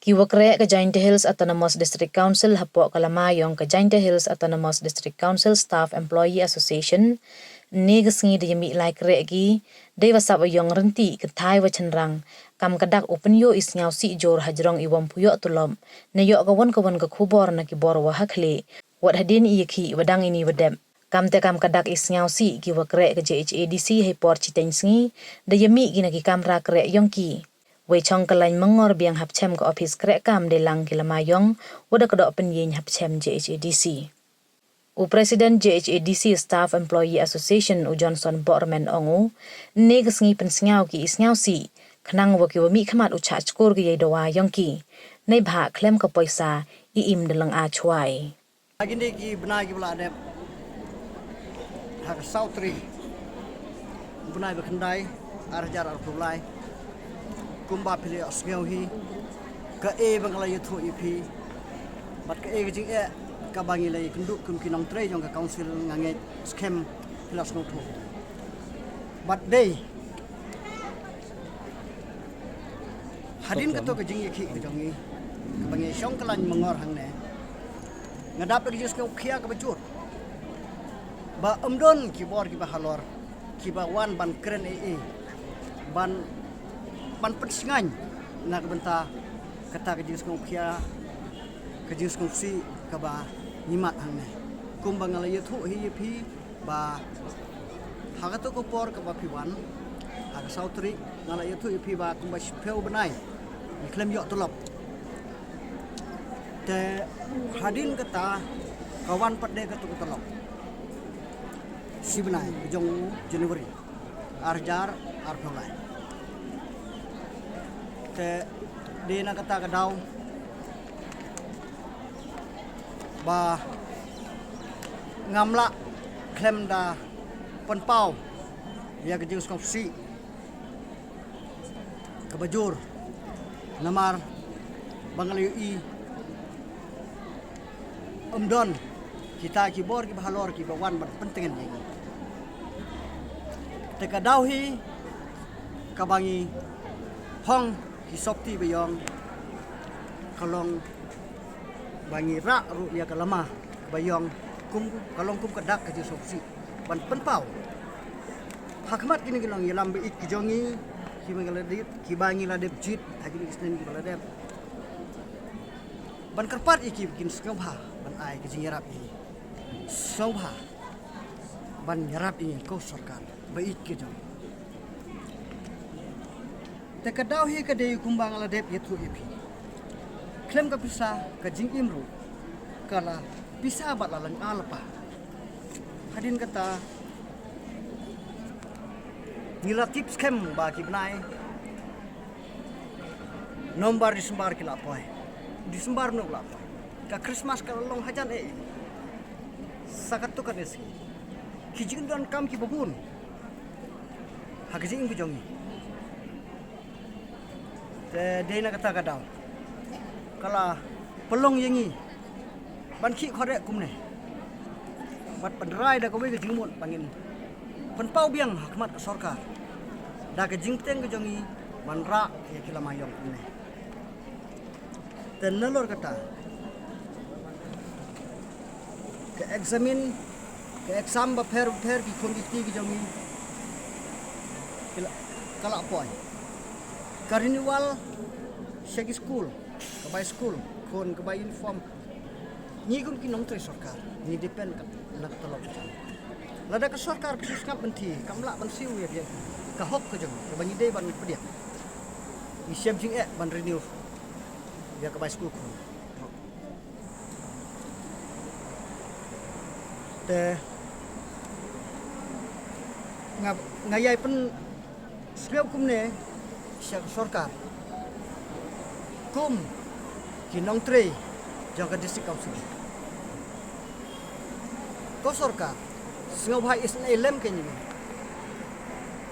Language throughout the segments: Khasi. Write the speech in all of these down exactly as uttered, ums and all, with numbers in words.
Ki wa kreh ka Jaintia Hills Autonomous District Council hapoh ka lama yong ka Jaintia Hills Autonomous District Council Staff Employee Association, ne ka sngi da yamih lai kreh ki, dei wa sap wa yong rynti ka thai wa chynrang, kam ka dak u pynyoh i sngaw sih jor hajrong i wam puyoh tulop, ne yoh ka wan ka wan ka khubor na ki bor wa ha khlieh, wat hadien i yakhih wa dang ini wa dep. Kam te kam ka dak i sngaw sih ki wa kreh ka J H A D C hei por chiteng sngi, da yamih ki na ki kamra kreh yong ki. Wei chong ka lain mangor biang hapchem ka office kreh kam de lang ki lama yong, wa da ka doh pynyeng hapchem J H A D C. U President J H A D C Staff Employee Association u Johnson Borman ong u, ne ka sngi pynsngaw ki i sngaw sih, khnang wa ki wa mih khmat u chah chkur ki yei dawa yong ki. Nei bha khlem ka poisa, i im da lang a chwai. Agi ne ki bnai ki bla dep. Ha ka saw tarik. Bnai ba khyndai, ar hajar arphew lai. Kumba phi la ïohsngew hi. Ka e ba nga la ïathuh ïa phi. Bad ka e ka jingeh, ka ba ngi la ïakynduh kum ki nongtrei jong ka council nga ngeit skhem phi la sngewthuh. Bad dei. Hadien kato ka jingïakhih ka jong ngi. Ka ba ngi shong ka lain mangor hangne. Nga dap da ka jingsngewkhia ka ba jur. Ba ym don ki bor ki ba halor. Ki ba wan ban kren ei ei. Ban, ban pynsngain. Na ka bynta kata ka jingsngewkhia. Ka jingsngewsih ka ba ngi mad hangne. Kumba nga la ïathuh hi ïa phi. Ba ha kato ka por ka ba phi wan, ha ka saw tarik, nga la ïathuh ïa phi ba kumba shiphew bnai, ngi khlem ïoh tulop. Te hadien kata, ka wan pat de kato ka tulop. Shi bnai, ka jong u January, ar hajar arphew lai. Te dei na kata ka daw, ba ngam lah khlem da pynpaw ïa ka jingsngewsih ka ba jur. Namar ba nga la ïohi ym don kita ki bor ki ba halor ki ba wan ban pyntngen ïa ngi. Te ka daw hi ka ba ngi hong ki sopti ba ïong ka long ba ngi rah ruh ïa ka lama ba ïong kum ka long kum ka dak ka jingsngewsih ban pynpaw. Ha khmat kine ki nongïalam ba ïeit ki jong ngi ki ba ngi la dep, ki ba ngi la dep jied ha kine ki snem ki ba la dep. Ban kyrpad ïa ki ba kin sngewbha ban ai ka jingïarap ïa ngi. Sngewbha ban ïarap ïa ngi ko sorkar ba ïeit ki jong ngi. Te ka daw hi ka dei kumba nga la dep ïathuh ïa phi. Khlem ka pisa ka jingim ruh ka la pisa bad la lang a la pa. Hadien kata ngi la tip skhem ba ki bnai November, December ki la poi. December no ki la poi. Ka Christmas ka la long hajan eh. Sa kato kane sngi ki jingdonkam ki ba bun ha ka jingim ka jong ngi. Te dei na kata ka daw ka la pynlong ïa ngi ban khih khot eh kumne. Bad pynrai da kawei ka jingmut ba ngin pynpaw biang ha khmat ka sorkar da ka jingpynteng ka jong ngi ban rah ïa ki lama ïong kumne. Te nalor kata ka examine, ka exam bapher bapher ki khun ki kti ki jong ngi ki la, ka la poi. Ka renewal sha ki skul, ka bai skul khun, ka bai uniform. Ngi kum ki nongtrei sorkar ngi depend ka na ka tulop. Lada ka sorkar ka sngap ban thi, kam lah ban siew ïa ka hok ka jong ngi, ka ba ngi dei ban pdiang. Ngi shem jingeh ban renew ïa ka bai skul khun. Te nga, nga ïai pynsngew kumne sha ka sorkar kum ki nongtrei jong ka district council. Ko sorkar, sngewbha isynei lem kein ïa ngi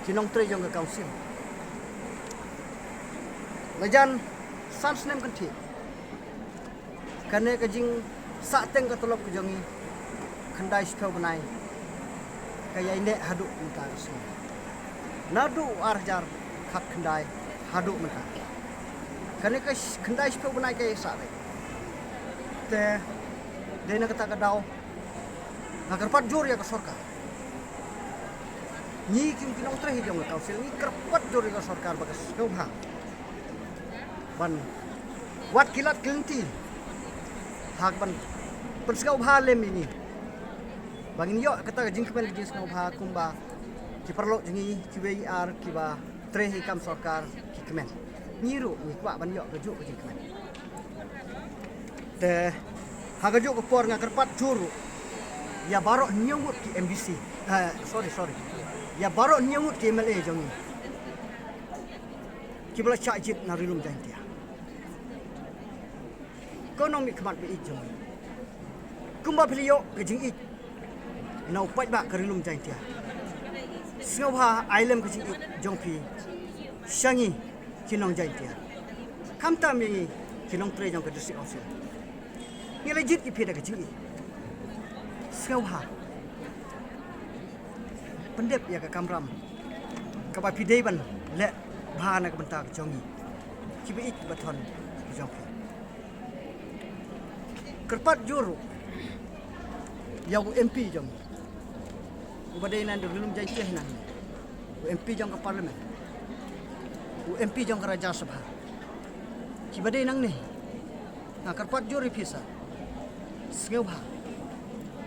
ki nongtrei jong ka council. La jan san snem kynthih. Kane ka jingsahteng ka tulop ka jong ngi khyndai shiphew bnai ka ïai neh haduh mynta ka sngi. Naduh u ar hajar khatkhyndai haduh mynta. Kane ka khyndai shiphew bnai ka ïa sah re. Te dei na kata ka daw nga kyrpad jur ïa ka sorkar. Ngi ki nongtrei jong ka council ngi kyrpad jur ïa ka sorkar ba ka sngewbha ban wat ki lad ki lynti ha ka ban pynsngewbha lem ïa ngi ba ngin ïoh kata ka jingkmen ka jingsngewbha kumba ki paralok jong ngi kiwei ar kiba trei ha ki kam sorkar ki kmen. Ngi ruh ngi kwah ban ïoh kajuh ka jingkmen. Te ha kajuh ka por nga kyrpad jur ruh ïa baroh hynñiew ngut ki M D C. Eh, sorry, sorry. Ïa baroh hynñiew ngut ki M L A jong ngi kiba la shah jied na Ri Lum Jaiñtia. Ko nongmihkhmat ba ïeit jong ngi, kumba phi la ïoh ka jingïeit na u paidbah ka Ri Lum Jaiñtia, sngewbha ai lem ka jingïeit jong phi sha ngi ki nong Jaiñtia, khamtam ïa ngi ki nongtrei jong ka District Council. Ngi la jied ïa phi da ka jingïeit. Sngewbha pyndep ïa ka kamram kaba phi dei ban leh bha na ka bynta ka jong ngi kiba ïeit kiba thon ka jong phi. Kyrpad jur ruh ïa u M P jong ngi uba dei na Ri Lum Jaiñtia hi nangne, u M P jong ka Parliament, u M P jong ka Rajya Sabha, kiba dei nangne. Nga kyrpad jur ïa phi sa, sngewbha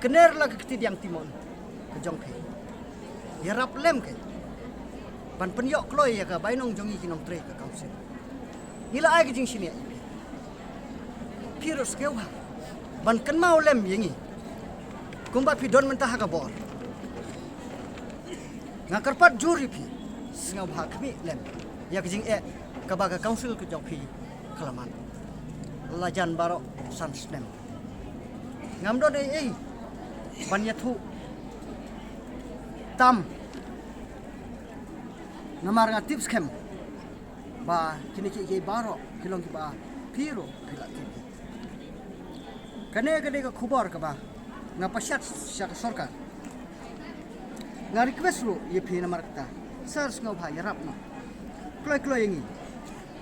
kner la ka kti diang timon ka jong phi, ïarap lem ka ban pynïoh kloi ïa ka bainong jong ngi ki nongtrei ka council. Ngi la ai ka jingshaniah ïa phi, phi ruh sngewbha ban kynmaw lem ïa ngi kumba phi don mynta ha ka bor. Nga kyrpad jur ïa phi, sngewbha khmih lem ïa ka jingeh kaba ka council ka jong phi ka la mad la jan baroh san snem. Ngam don ei ei ban ïathuh tam namar nga tip skhem ba kine kiei kiei baroh ki long kiba phi ruh phi la tip. Kane ka dei ka khubor kaba nga pashat sha ka sorkar. Nga request ruh ïa phi namar kata, sir, sngewbha ïarap noh kloi kloi ïa ngi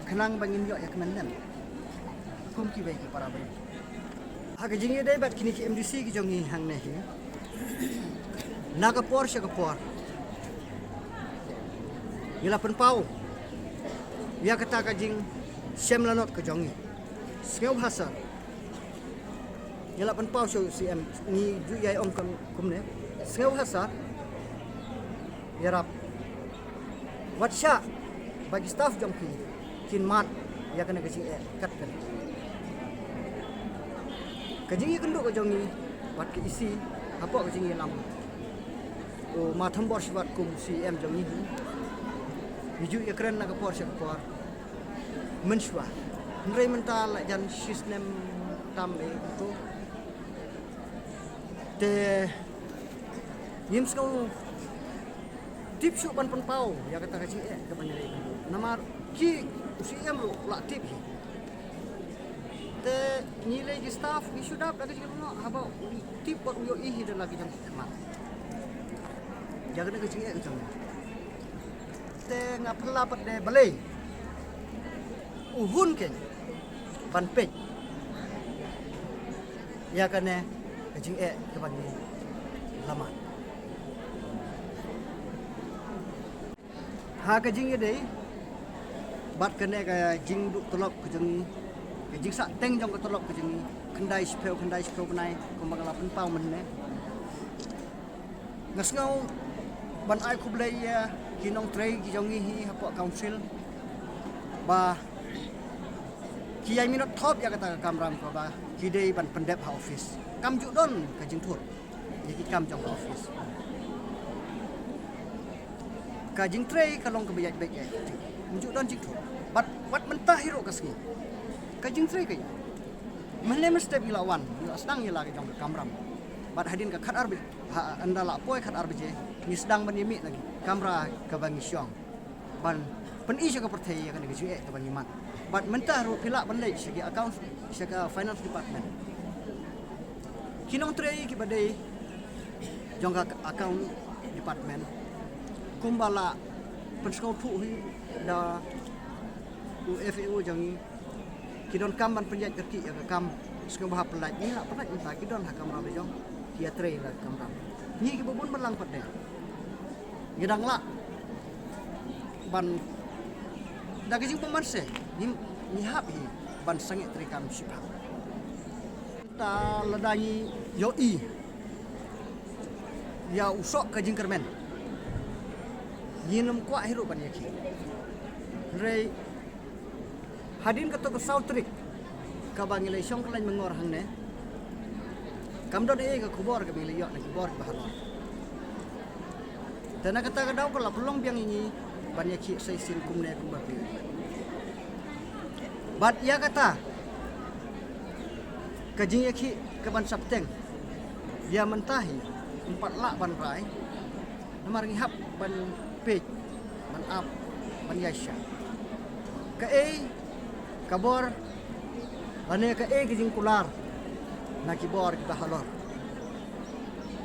khnang ba ngin ïoh ïa ka mynsiem kum kiwei ki para briew. Ha ka jingïadei bad kine ki M D C ki jong ngi hangne hi, na ka por sha ka por ngi la pynpaw ïa kata ka jingshem lanot ka jong ngi. Sngewbha sir, ngi la pynpaw sha u C M, ngi ju ïai ong kum, kumne, sngewbha sir, ïarap wat shah ba ki staff jong phi kin mad ïa kane ka jingeh katne. Ka jingïakynduh ka jong ngi bad ka E C hapoh ka jingïalam u Ma Thombor Shiwat kum C M jong ngi hi, ngi ju ïakren na ka por sha ka por mynshuwa. Hynrei mynta la jan shisnem tam eh kumto. Te ngim sngewtip shuh ban pynpaw ïa kata ka jingeh kaba ngi la ïakynduh namar ki, u C M ruh la tip hi. Te ngi lei ki staff ngi shu dap da ka jingïalam haba u tip bad u ïohi hi da la ki jong ki khmat ïa kata ka jingeh ka jong ngi. Te nga phylla pat de balei u hun kein ban peit ïa kane ka jingeh kaba ngi la mad. Ha ka jingïadei bad kane ka jingduh tulop ka jong ngi, ka jingsahteng jong ka tulop ka jong ngi, khyndai shiphew, khyndai shiphew bnai kumba nga la pynpaw mynne. Nga sngew ban ai khublei ïa ki nongtrei ki jong ngi hi hapoh council ba ki ïai minot thop ïa kata ka kamram kaba ki dei ban pyndep ha office. Kam ju don ka jingthut ïa ki kam jong ka office. Ka jingtrei ka long kaba ïaid beit ïaid kti, kam ju don jingthut. Bad wat mynta hi ruh ka sngi ka jingtrei ka ïaid. Mynne mynstep ngi la wan, ngi la sdang ïa la ka jong ka kamram. Bad hadien ka khatar baje, ha, ynda la poi khatar baje, ngi sdang ban ïa mih na ki kamra kaba ngi shong ban pyni sha ka pyrthei ïa kane ka jingeh kaba ngi mad. Bad mynta ruh phi lah ban leit sha ki account, sha ka finance department. Ki nongtrei kiba dei jong ka account department kumba la pynsngewthuh hi da u F A O jong ngi, Ki donkam ban pynïaid kyrkieh ïa ka kam sngewbha pyllait, ngi lah pyllait mynta, ki don ha kamram la jong, ki ïatrei la kamram. Ngi kiba bun balang pat de ngi dang lah ban, da ka jingbymman se ngi, ngi hap hi ban sangeh treikam shipang. Ta lada ngi ïohi ïa u soh ka jingkyrmen, ngin ym kwah hi ruh ban ïakhih. Hynrei hadien kato ka saw tarik kaba ngi la shong kyllaiñ mangor hangne, kam don ei ka khubor kaba ngi la ïoh na ki bor kiba halor. Te na kata ka daw ka la pynlong biang ïa ngi ban ïakhih sa shisien kumne kumba phi. Bad ïa kata ka jingïakhih ka ban sa bteng ïa mynta hi, ym pat lah ban rai. Namar ngi hap ban peit, ban ap, ban ïaishah kaei ka bor lane kaei ka jingkular na ki bor kiba halor.